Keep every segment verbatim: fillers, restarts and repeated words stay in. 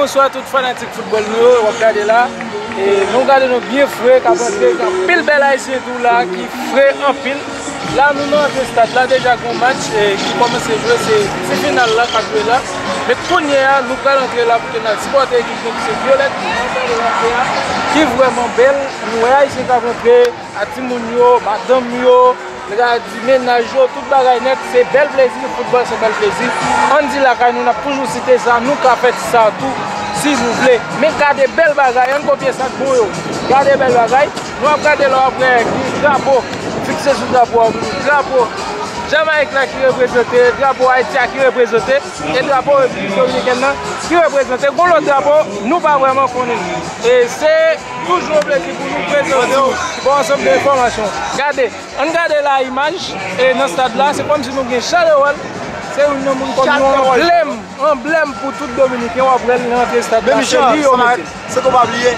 Bonswa tout fanatik foutbòl nou yo, w ap gade la. E nou gade nou byen fre, k ap antre, gen anpil bèl Ayisyen tou la, ki fre anpil. La, nou nan antre stad la, deja gon match, e, ki kòmanse jwe, se, se final la k ap jwe la. Men kounye a, nou pral antre la pou ke n al sipòte ekip nou ki se Vyolèt. Nou gade rantre a, ki vrèman bèl. Nou wè Ayisyen k ap rantre, a timoun yo, madanm yo, m ka di mennaj yo, tout bagay nèt, se bèl plezi, foutbòl se bèl plezi. Ann di lakay nou, n ap toujou site sa, nou ka fè ti sa tou, si nou vle. Men gade bèl bagay, ann kopye sa k bon yo. Gade bèl bagay, nou ap gade la w ap wè gen drapo, fikse sou drapo a, drapo Jamayik la ki reprezante, drapo Ayiti a ki reprezante, e drapo Repiblik Dominikèn nan ki reprezante. Gon lòt drapo, nou pa vrèman konnen. E se toujou yon plezi pou nou prezante w bon ansanm de enfòmasyon. Gade, ann gade la imaj, e nan stad la, se kòmsi nou gen Charleroi, se youn nan moun kòm yon anblèm, anblèm pou tout Dominiken, w ap wè l nan antre stad la, se li yo mete. Se konpa bliye.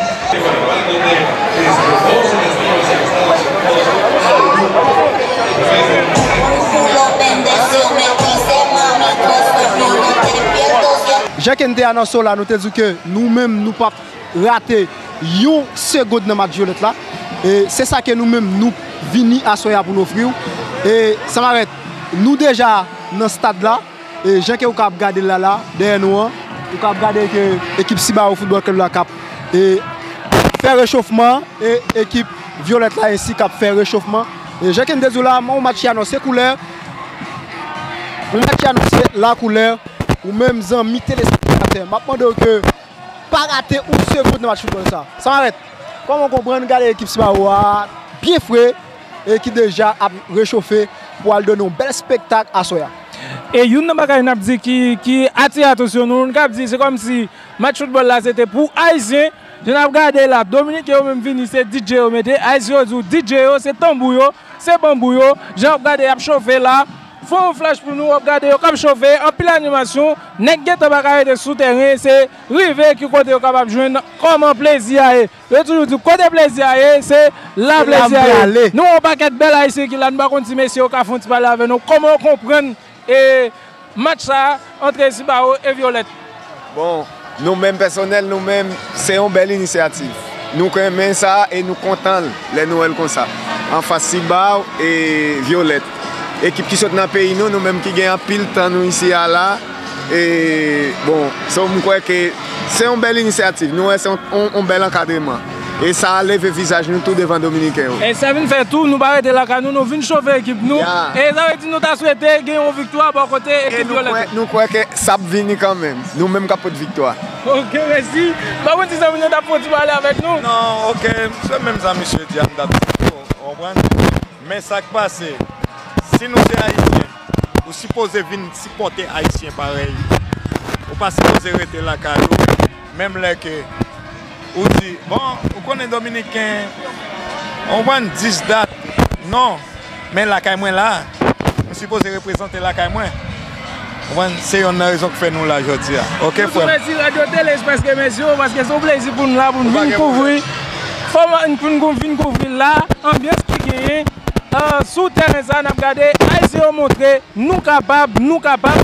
Jan ke n te anonse w la, nou te di w ke nou menm, nou p ap rate yon segonn nan match Vyolèt la. E se sa ke nou menm, nou vini aswè a pou n ofri w. E Samarèt, nou deja nan stad la. E jan ke ou ka ap gade l la, la, dèyè nou an, ou ka ap gade ke ekip Cibao Football Club la k ap, e, fè rechofman, e ekip Vyolèt la ensi k ap fè rechofman. E jan ke n te di w la, yon match ki anonse koulè, yon match ki anonse lakoulè, ou menm zanmi telespektatè. M ap mande w ke pa rate yon segonn nan match foutbòl sa. Samarèt, kòman w konprann gade ekip Cibao a byen fre e ki deja ap rechofe pou al done yon bèl espektak aswè a? E youn nan bagay n ap di ki, ki atire atansyon nou, nou ka ap di se kòmsi match foutbòl la se te pou Ayisyen. Jan n ap gade la, Dominiken yo menm vini, se D J yo mete. Ayisyen yo di w D J yo, se tanbou yo, se banbou yo. Jan w ap gade, y ap chofe la. Fè yon flach pou nou, w ap gade yo k ap chofe, anpil animasyon. Nèg gentan pa ka rete sou tèren, se rive ki kote yo kapab jwenn kòman plezi a ye. Yo toujou di, kote plezi a ye, se la plezi a ye. Nou wè yon pakèt bèl Ayisyen ki la, nou pa konn si mesye yo ka fè yon ti pale avè nou. Kòman yo konprann, e, match sa a, ant Cibao e Vyolèt? Bon, nou menm pèsonèl, nou menm, se yon bèl inisyativ. Nou renmen sa e nou kontan l lè nou wè l konsa. Anfas Cibao e Vyolèt. Ekip ki sot nan peyi nou, nou menm ki gen anpil tan nou isi a la. E, bon, so m kwè ke se yon bèl inisyativ. Nou wè se yon, yon, yon bèl ankadreman. E sa a leve vizaj nou tou devan Dominiken yo. E sa vin fè tou, nou pa rete lakay nou, nou vin chofe ekip nou. E sa vle di nou ta swete gen yon viktwa bò kote ekip Vyolèt. E nou kwè, nou kwè ke sa ap vini kanmenm. Nou menm k ap pot viktwa. Ok, mèsi. Pa konn si zanmi nou t ap fè yon ti pale avèk nou. Non, ok, se menm sa misye di a, m t ap di tou, w konprann? Men sa k pase, si nou se Ayisyen, ou sipoze vin sipòte Ayisyen parèy. Ou pa sipoze rete lakay ou, menm lè ke ou di, bon, ou konnen Dominiken, ou konprann, dis dat, non, men lakay mwen la, m sipoze reprezante lakay mwen. Ou konprann, se yonn nan rezon k fè nou la jodi a. Ok, frè m. Mèsi Radyo Tele Espas ke mèsi w, paske se yon plezi pou n la, pou n vin kouvri, pou n vin kouvri la, anbyans ki genyen, e, sou tèren sa, n ap gade, Ayisyen yo montre, nou kapab, nou kapab.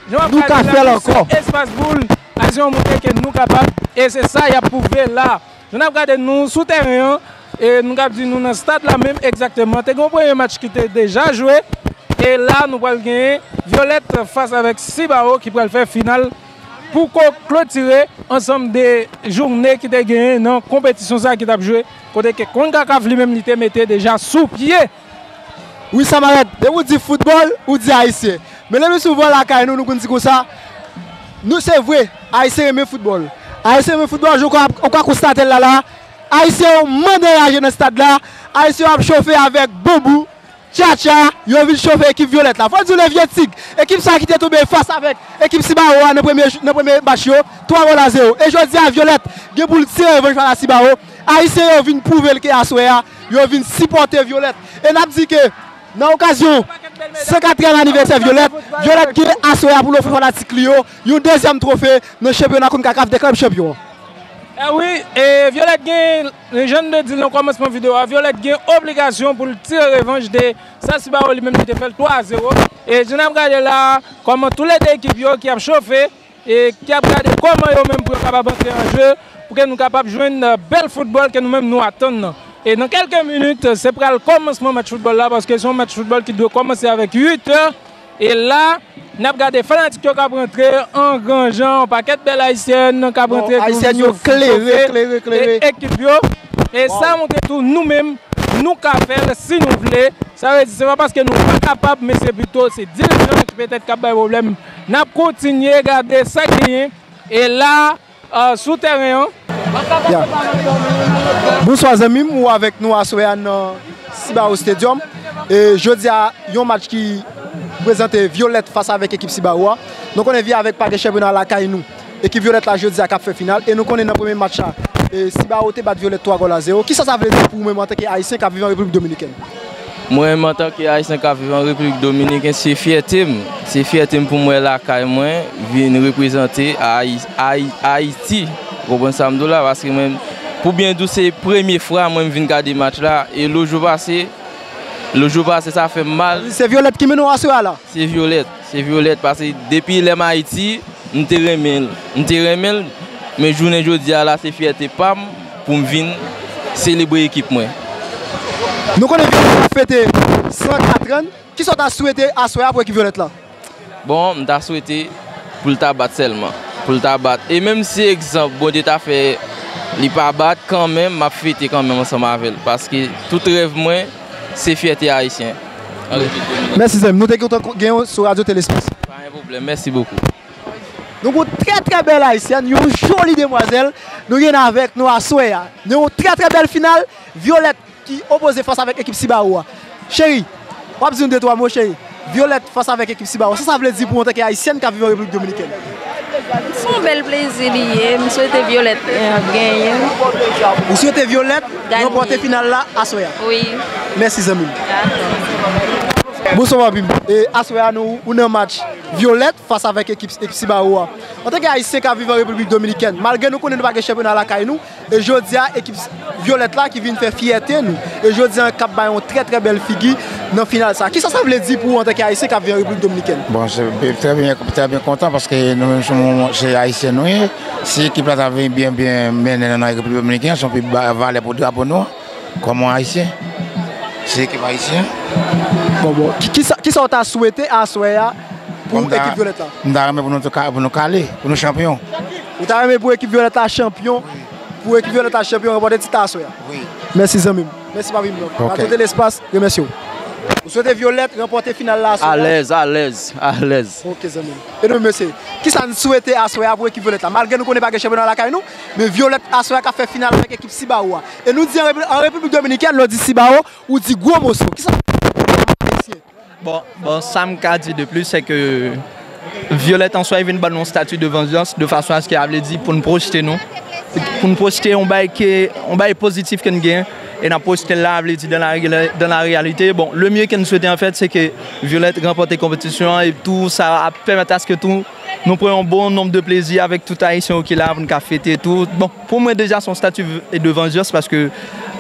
Jan w ap gade la, se Espas Boul, Ayisyen yo montre ke nou kapab, e se sa y ap pwouve la. Jan n ap gade nou sou tèren an, e nou k ap di nou nan stad la menm egzakteman. Te gen yon premye match ki te deja jwe, e la nou pral genyen Vyolèt fas avèk Cibao ki pral fè final pou ko-, klotire ansanm de jounen ki te genyen nan konpetisyon sa ki t ap jwe, kote ke Concacaf li menm li te mete deja sou pye. Wi, Samarèt, depi w di foutbòl, ou di Ayisyen. Men depi sou bò lakay nou, nou konn di konsa, nou se vre, Ayisyen renmen foutbòl. Ayisyen renmen foutbòl, jan w ka, ou ka konstate l la la. Ayisyen yo mande raje nan stad la. Ayisyen yo ap chofe avèk banbou, tchatcha, yo vin chofe ekip Vyolèt la. Fò di w le Vieux Tigre, ekip sa ki te tonbe fas avèk ekip Cibao a nan premye, nan premye match yo, twa gòl a zewo. E jodi a, Vyolèt gen pou l tire revanj fas a Cibao. Ayisyen yo vin pwouve l ke aswè a, yo vin sipòte Vyolèt. E n ap di ke nan okazyon san katriyèm anivèsè Vyolèt, Vyolèt gen aswè a pou l ofri fanatik li yo yon dezyèm twofe nan chanpyona Concacaf de klèb chanpyon. E wi, e Vyolèt gen, jan n te di l nan kòmansman videyo a, Vyolèt gen obligasyon pou l tire revanj de sa Cibao li menm li te fè l twa a zewo. E jan n ap gade la, kòman toulede ekip yo ki ap chofe, e ki ap gade kòman yo menm pou yo kapab antre an je, pou ke nou kapab jwenn, e, bèl foutbòl ke nou menm nou atann nan. E nan kèlke minit, se pral kòmansman match foutbòl la, paske se yon match foutbòl ki dwe kòmanse avèk uit è. E la, n ap gade fanatik yo k ap rantre an gran jan, yon pakèt bèl ayisyèn k ap rantre, ki vin sou- klere, klere, klere. E ekip yo. E sa montre tou nou menm, nou ka fè l si nou vle. Sa vle di, se pa paske nou pa kapab, men se pito se dirijan ki petèt k ap bay pwoblèm. N ap kontinye gade sa genyen. E la, e, sou tèren an. Ya. Bonswa zanmi m, ou avèk nou aswè a nan Cibao Stadium. E jodi a, yon match ki prezante Vyolèt fas avèk ekip Cibao a. Nou konnen vye avèk pa gen chanpyona lakay nou. Ekip Vyolèt la jodi a k ap fè final. E nou konnen nan premye match la, e Cibao te bat Vyolèt twa gòl a zewo. Kisa sa vle di pou ou menm antanke Ayisyen k ap viv an Repiblik Dominikèn? Mwen menm antanke Ayisyen k ap viv an Repiblik Dominikèn, se fyète m. Se fyète m pou m wè lakay mwen vin reprezante Ayi-, Ayi-, Ayiti. Ou konprann sa m di w la? Paske mwen, pou byen di w, se premye fwa mwen m vin gade match la. E lòt jou pase, lòt jou pase, sa fè m mal. Se Vyolèt ki mennen w aswè a la? Se Vyolèt. Se Vyolèt, paske depi lè m Ayiti, m te renmen l. M te renmen l, men jounen jodi a la, se fyète pa m pou m vin selebre ekip mwen. Nou konnen Vyolèt ap fete san katran. Kisa w ta swete aswè a pou ekip Vyolèt la? Bon, m ta swete pou l ta bat sèlman. Pou l ta bat. E menm si, egzanp, Bondye ta fè li pa bat, kanmenm, m ap fete kanmenm ansanm avè l. Paske tout rèv mwen, se fyète ayisyen. An Repiblik Dominikèn. Mèsi, zanmi. Nou te kontan gen w sou Radyo Telespas. Pa gen pwoblèm. Mèsi bokou. Nou gon trè, trè bèl ayisyèn, yon joli demwazèl nou gen avèk nou aswè a. Nou yon trè, trè bèl final, Vyolèt ki opoze fas avèk ekip Cibao a. Cheri, w ap di nou de twa mo, cheri. Vyolèt fas avèk ekip Cibao. Sa sa vle di pou ou antanke ayisyèn k ap viv an Repiblik Dominikèn? Se yon bèl plezi li ye. M swete Vyolèt, eh, genyen. Ou swete Vyolèt ranpòte final la aswè a? Wi. Mèsi, zanmi m. Dakò. Bonswa, papi m. E aswè a, nou, ou nan match Vyolèt fas avèk ekip, ekip Cibao a. Antanke ayisyen k ap viv an Repiblik Dominikèn, malgre nou konnen nou pa gen chanpyona lakay nou, e jodi a, ekip Vyolèt la ki vin fè fyète nou, e jodi a k ap bay yon trè, trè bèl figi nan final sa. Kisa sa vle di pou ou antanke ayisyen k ap viv an Repiblik Dominikèn? Bon, se trè byen, trè byen kontan paske nou menm se, se ayisyen nou ye. Si ekip la ta vin byen, byen mennen nan Repiblik Dominikèn, se yon pi ba valè pou drapo nou an. Kòman ayisyen? Se ekip ayisyen. Bon, bon. Ki, kisa, kisa w ta swete aswè a pou ekip Vyolèt la? M ta renmen pou nou, pou nou kale, pou nou chanpyon. Ou ta renmen pou ekip Vyolèt la chanpyon? Pou ekip Vyolèt la chanpyon, ranpòte tit la aswè a? Wi. Mèsi, zanmi m. Mèsi, papi m. Ok. Radyo Telespas remèsye w. Ou swete Vyolèt ranpòte final la aswè a? Alèz, alèz, alèz. Ok, zanmi m. E nou, mesye, kisa n swete aswè a pou ekip Vyolèt la? Malgre nou konnen pa gen chanpyona lakay nou, men Vyolèt aswè a k ap fè final avèk ekip Cibao a. E nou di an Repi-, an Repiblik Dominikèn, lè w di Cibao, ou di gwo moso. Kisa Bon, bon, sa m ka di de plis, se ke Vyolèt an swa vin ban nou yon stati de vanjans, de fason a se ke, a vle di, pou n pwojte nou, pou n pwojte yon bagay ke, yon bagay pozitif ke n gen, e n ap pwojte l la, a vle di, dans la, dans la réalité. Bon, le mieux ke n swete, an fèt, se ke Vyolèt ranpòte konpetisyon an, e tou sa ap pèmèt aske tou nou pran yon bon nonb de plezi avèk tout ayisyen yo ki la pou n ka fete tou. Bon, pou mwen deja se yon stati de vanjans paske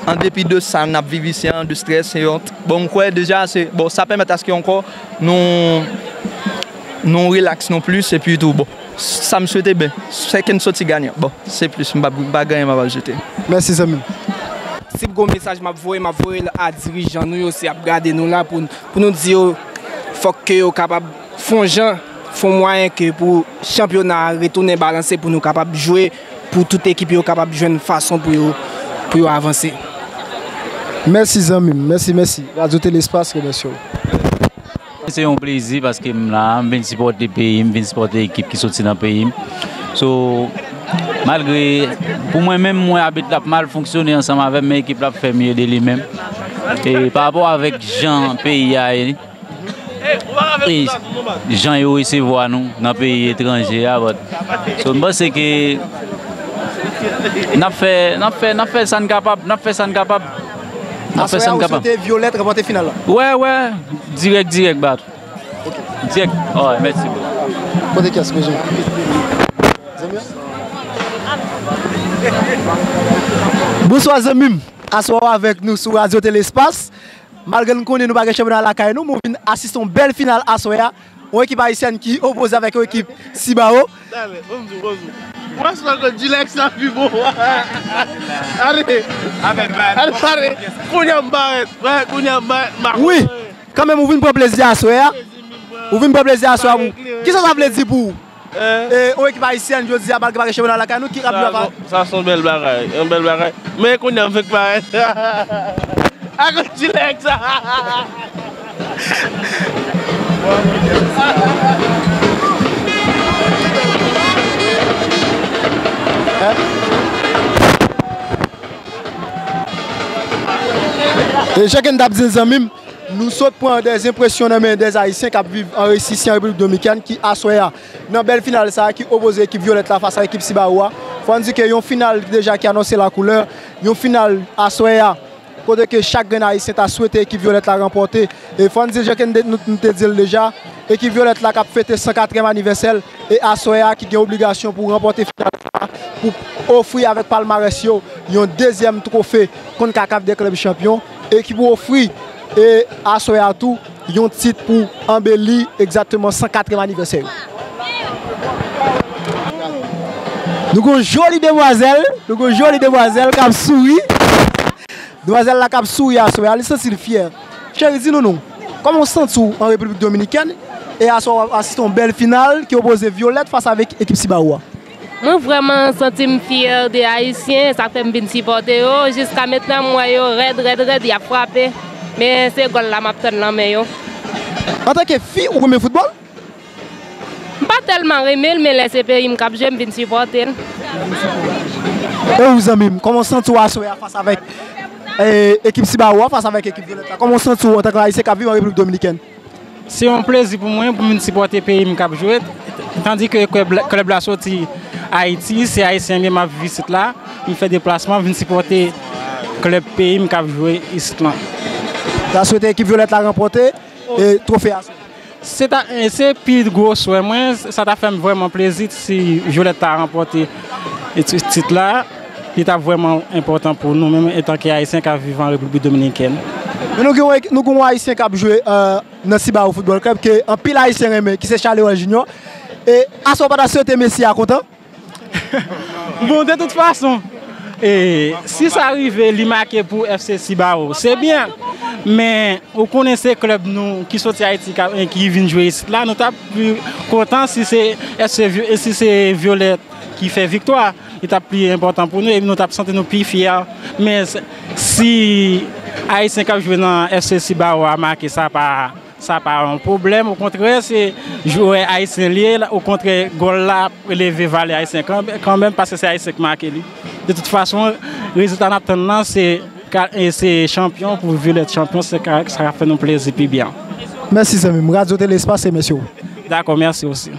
an depi de sa n ap viv isi an, de strès e ot, bon, m kwè deja se, bon, sa pèmèt aske ankò nou, nou relaks nou plis epi tou, bon, sa m swete, ben, se ke n soti ganyan. Bon, se plis, m pa, m pa gen anyen m ap ajoute. Mèsi, zanmi m. Si gon mesaj m ap voye, m ap voye l a dirijan nou yo, si y ap gade nou la, pou, pou nou di yo, fòk ke yo kapab fè yon jan, fè yon mwayen ke pou chanpyona a retounen balanse, pou nou kapab jwe, pou tout ekip yo kapab jwenn fason pou yo, pou yo avanse. Mèsi, zanmi m. Mèsi, mèsi. Radyo Telespas remèsye w. Se yon plezi paske m la, m vin sipòte peyi m, vin sipòte ekip ki soti nan peyi m. So, malgre, pou mwen menm, m wè abit la ap mal fonksyone ansanm avè m, men ekip la ap fè mye de li menm. E pa rapò avèk jan peyi a ye, e jan yo resevwa nou nan peyi etranje a, but, so, m panse ke n ap fè, n ap fè, n ap fè sa n kapab, n ap fè sa n kapab. N ap fè sa n kapab. Aswè a, ou swete Vyolèt ranpòte final la? Wè, wè, dirèk, dirèk, bat. Ok. Dirèk. Alright, mèsi, bro. Kote kès, mezanmi? Zanmi an? Bonswa, zanmi m. Aswè a w avèk nou sou Radyo Telespas. Malgre n konnen nou pa gen chanpyona lakay nou, men w vin asiste yon bèl final aswè a. Yon ekip ayisyèn ki opoze avèk yon ekip Sibao. Dale, bonjou, bonjou. Mwen swa ke Dilex la pi bon. Ale. Ale, ale. Kounye a m parèt. Wè, kounye a m parèt. Wi. Kanmenm, ou vin pran plezi aswè a. Ou vin pran plezi aswè a pou. Kisa sa vle di pou ou? E, yon ekip ayisyèn, jodi a, malgre pa gen chanpyona lakay nou, ki ap jwe. Sa, sa se yon bèl bagay. Yon bèl bagay. Men kounye a m fèk parèt. Akoz Dilex sa. E jan ke n t ap di l, zanmi m, nou sot pran dè enpresyon nan men dè Ayisyen k ap viv an resi isi an Repiblik Dominikèn ki aswè a nan bèl final sa a ki opoze ekip Vyolèt la fas a ekip Sibao a. Fò n di ke yon final deja ki anonse lakoulè, yon final aswè a kote ke chak grenn Ayisyen ta swete ekip Vyolèt la ranpòte. E fò n di l jan ke n te, nou, nou te di l deja, ekip Vyolèt la k ap fete san katrèyèm anivèsè l e aswè a ki gen obligasyon pou ranpòte final sa a, pou ofri avèk palmarès yo yon dezyèm twofe Concacaf des clubs champions e ki pou ofri e aswè a tou yon tit pou anbeli egzakteman san katrèyèm anivèsè yo. Nou gon joli demwazèl, nou gon joli demwazèl k ap souri. Demwazèl la k ap souri aswè a, li santi l fyè. Cheri, di nou non, kòman w santi w an Repiblik Dominikèn? E aswè a w ap asiste yon bèl final ki opoze Vyolèt fas avèk ekip Sibao a. Mwen vrèman santi m fyè de Ayisyen, sa fè m vin sipòte yo. Jiska mentnan, m wè yo rèd, rèd, rèd, y ap frape. Men se gòl la m ap tann nan men yo. Antanke fi, ou renmen foutbòl? M pa tèlman renmen l, men lè se peyi m k ap jwe, m vin sipòte l. E ou, zanmi m, kòman w santi w aswè a fas avèk, e, ekip Sibao a fas avèk ekip Vyolèt la? Kòman w santi w antanke Ayisyen k ap viv an Repiblik Dominikèn? Se yon plezi pou mwen pou m vin sipòte peyi m k ap jwe, tandi ke klèb, klèb la soti Ayiti, se Ayisyen m ye, m ap viv isit la. M fè deplasman, m vin sipòte klèb peyi m k ap jwe isit lan. Ta swete ekip Vyolèt la ranpòte e twofe a. Se ta, e se pi gwo swè mwen, sa ta fè m vrèman plezi si Vyolèt ta ranpòte e ti-, tit la. Li t ap vrèman enpòtan pou nou menm, antanke Ayisyen k ap viv an Repiblik Dominikèn. Men nou gen yon, nou gen yon Ayisyen k ap jwe, e, nan Sibao Football Club ke anpil Ayisyen renmen, ki se Charleroi Junior. E aswè w pa ta swete mesye a kontan? Bon, de tout fason, e, si sa rive, li make pou F C Sibao, se byen. Men, ou konnen se klèb nou ki soti Ayiti, k ap, ki vin jwe isit la, nou t ap pi kontan si se F C Vyo-, si se Vyolèt ki fè viktwa. Li t ap pi enpòtan pou nou, e nou t ap santi nou pi fyè. Men s-, si Ayisyen k ap jwe nan F C Sibao a make, sa pa, sa pa yon pwoblèm. Okontrè, se jwè ayisyen li ye. Okontrè, gòl la ap eleve valè ayisyen kan-, kanmenm, paske se Ayisyen k make li. De tout fason, rezilta n ap tann nan, se ka-, e se chanpyon, pou Vyolèt chanpyon, se ka, sa ka fè nou plezi pi byen. Mèsi, zanmi m. Radyo Tele Espas, se mèsi w. Dakò, mèsi osi.